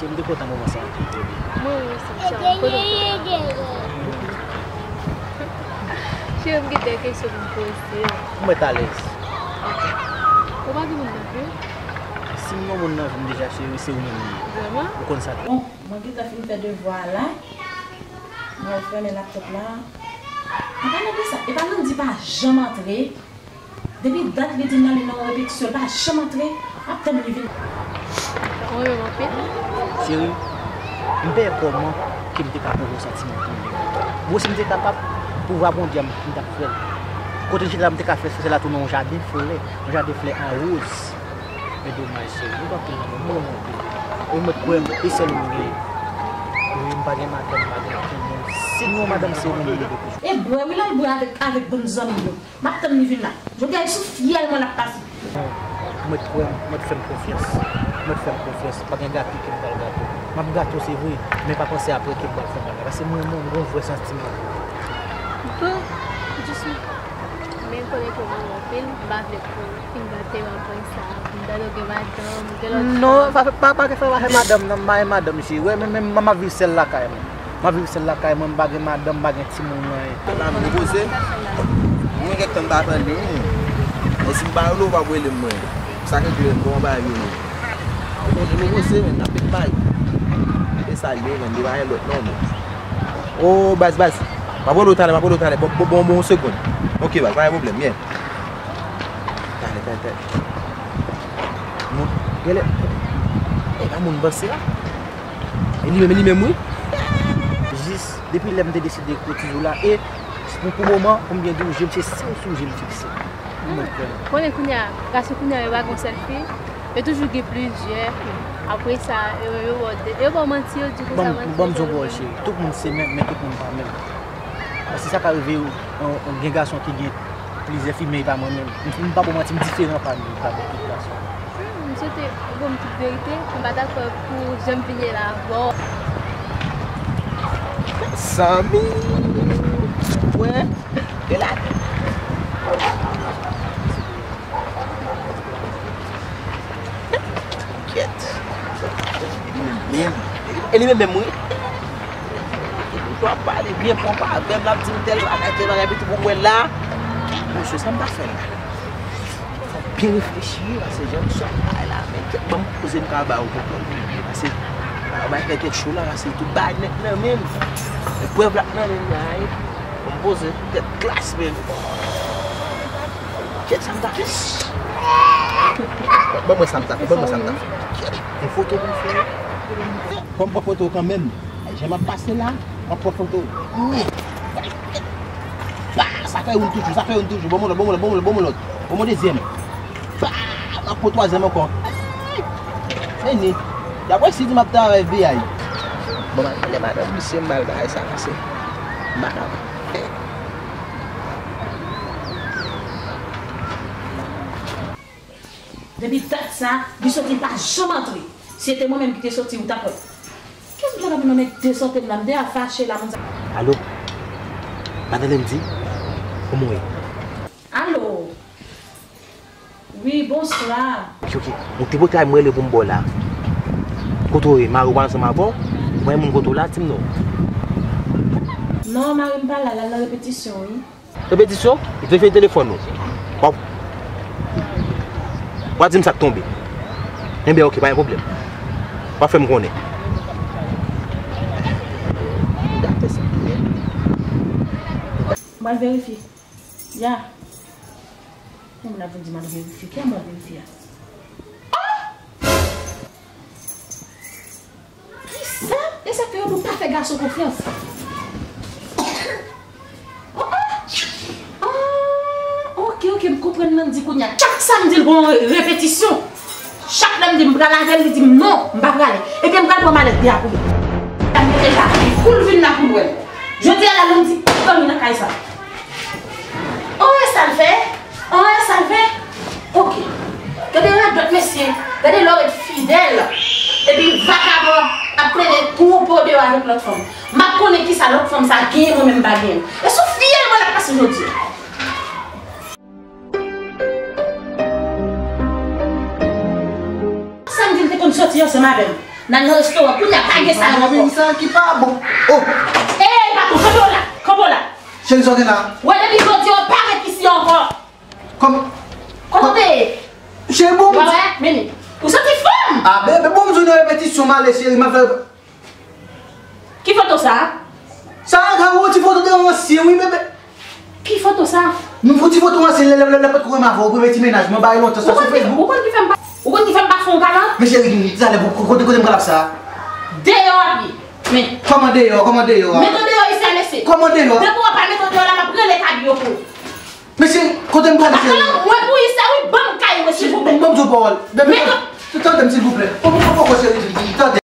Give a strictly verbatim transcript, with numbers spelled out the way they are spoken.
M te kontan moman sa anpil, baby. Mwen osi, Michel, m kontan pou ou. Cheri, m gen de kesyon pou m poze w. Ou mèt alèz. Ok. Ou pa gen moun nan vi w? Si m gen moun nan vi m deja, cheri, se ou menm li ye. Vrèman? Ou konn sa tou. Bon, mwen gentan fin fè devwa a la. Mwen al fèmen laptop la. An palan de sa, epa Landy pa janm antre. Depi dat li di m nan li nan yon repetisyon, li pa janm antre. M ap tann li vin. Ou renmen m anpil? Cheri, m pè kòman ke m te ka pwouve w santiman pou li. Bon, si m te kapab, pouvwa Bondye a, m t ap fè l. Kote l chita la, m te ka fè sèl la tounen yon jaden flè, yon jaden flè an woz. Men domaj, cheri, nou pa pou lanmou, nou renmen anpil. Ou mèt kwè m, e sèl ou m gen. Wi, m pa gen madanm, m pa gen ankenn moun. Si m gen yon madanm, se ou menm li ye pou. E bwè, wi, l al bwè avèk, avèk bann zanmi yo. M ap tann li vin la. Jodi a, e sou fyèl mwen l ap pase. Ou mèt kwè m, ou mèt fè m konfyans. Ou mèt fè m konfyans. Pa gen gato ke m pral gato. M ap gato, se vre, men pa panse apre ke m pral fè bagay. Paske mwen, mwen, m gon vrè santiman pou ou. Bon, jisou, men konnen ke mwen anpil, m pa vle pou fin gate m apre sa. M tande w gen madanm, gen lòt fanm. Non, pa, pa, pa gen fè afè madanm, non, m pa gen madanm, cheri. Wè, men, men, m ap viv sèl lakay mwen. M ap viv sèl lakay mwen, m pa gen madanm, m pa gen timoun, anyen. Ala m repoze. Mwen kèk tan m pa tande w, men si m pa rele w, w ap rele m mwen. Sa k regle m, kòman bagay yo ye? Ou konn nou repoze, men n ap met bay. E sa l ye, men li pa gen lòt non, men. O, baz, baz. M ap rele w talè, m ap rele w talè. Bon, bon, bon, bon, yon segonn. Ok, baz, pa gen pwoblèm, yeah. Talè, talè, talè. Non, genlè. E pa moun panse a. E li menm, e li menm, wi. Jis depi lè m te deside kotize w la, e pou, pou moman, pou m byen di w, je m se sèl sou je m fikse. Ou mèt kwè m. Konnen kounye a, gason kounye a yo pa gon sèl fi, yo toujou gen plizyè. Apre sa, yo, yo ba w de, yo ba w manti, yo di w konsa manti. Bon, m di w bon, cheri, tout moun se menm, men tout moun pa menm. Paske sa ka rive, yon, yon, gen gason ki gen plizyè fi, men e pa mwen menm. M, m pa pou manti, m diferan pa, pa de tout gason. Hmm, m swete ou ban m tout verite, m pa dakò pou jan m vin ye la avè w. Zanmi, wè, e la. Kyèt. Li menm menm. E li menm menm, wi. Epi w ap pale byen pwòp avè m, l ap di m tèl bagay, tèl bagay, epi tou pou m wè la. Mesye, sa m ta fè la? Fò m byen reflechi, paske jan m sot bay la, men kyèt, ban m poze m ka ba ou konprann. Paske, a, bay fè tèt cho la, paske tout bagay nèt nan men m. Eprèv la nan men m la, wi. Ban m poze, tèt glas, men. Kyèt, sa m ta fè? Ban mwen sa m ta fè, ban mwen sa m ta fè. Kyèt, yon foto pou m fè. Fò m pran foto kanmenm. Jan m ap pase la, m ap pran foto. Bah, sa fè youn toujou, sa fè youn toujou. Ban mwen lòt, ban mwen lòt, ban mwen lòt, ban mwen lòt. Ban mwen dezyèm. Bah, m ap pran twazyèm ankò. Vini. Y ap wè si di m ap travay F B I. Bon, m al pale madanm misye, m al bay sa pase. M pa kapab. Depi dat sa, li soti pa janm antre. Si se te mwen menm ki te soti, ou t ap wè. Kès m t ap nan men de sante m la, m deja fache la, moun sa. Alo? Madan Landy? Kòman w ye? Alo? Wi, bonswa. Ok, ok. Yon ti boutay mwen rele pou m ba w la. Kote w ye? Mari w pa ansanm avè w? Mwen moun kote w la, di m non. Non, mari m pa la, l al nan repetisyon, wi. Repetisyon, li te fini telefòn ou. W ap, w ap di m sa k tonbe. Enben, ok, pa gen pwoblèm. W ap fè m konnen. Gade sa. M al verifye. Ya. Yon moun ap vin di m al verifye. Kiyès m al verifye a? Kisa? E sa k fè yo di w pa fè gason konfyans. Oh, oh. Ah, ok, ok, m konprann Landy kounye a. Chak samdi, l gon repetisyon. Chak lè m di m pral avè l, li di m non, m pa prale. Ebyen, m pral pran malèt li a pou li. L ap mete la pou l vin la pou l wè l. Jodi a la, Landy p ap dòmi nan kay sa. Oh, e sa l fè? An, e sa l fè? Ok. Gade radòt, mesye. Gade lè w ret fidèl. Epi vakabon ap plede twoupe w deyò avèk lòt fanm. M ap konnen kisa lòt fanm sa genyen, mwen menm m pa genyen. E sou fyèl mwen l ap pase jodi a. Samdi l te konn soti ansanm avè m. N al nan restoran, kounye a pa gen sa yo ankò. Sa ki pa bon. Oh! Ey, patwon, kanpe w la, kanpe w la. Cheri, sa w gen la? Wè, depi jodi a, w pa ret isi ankò. Kòm? Kote w te ye? Cheri, bon. Wè, wè, men, ou santi fanm? Ah, bebe, bon, m jwenn yon repetisyon, m ale, cheri, m ap fè. Ki foto sa? Sa a, yon ti foto de yon ansyen, wi, bebe. Ki foto sa? Nou fè ti foto ansanm, lè, lè, lè, lè, potko renmen avè w, premye ti mennaj mwen, bay lontan sa sou Facebook. Ou konn ki fè m pa, ou konn ki fè m pa fè yon galant? Men cheri, talè, kote, kote m pral ap sa? Deyò a pye. Men. Kòman deyò? Kòman deyò a? Met an deyò isi a, mesye. Kòman deyò? Depi w pa met an deyò la, m ap rele kabyo pou ou. Men cheri, kote m pral, cheri? Ak mwen pou isi a, wi, ban m kay mwen, silvouplè. Ban m di w pawòl. Bebe, tande m, silvouplè. Poko, poko, cheri, tande.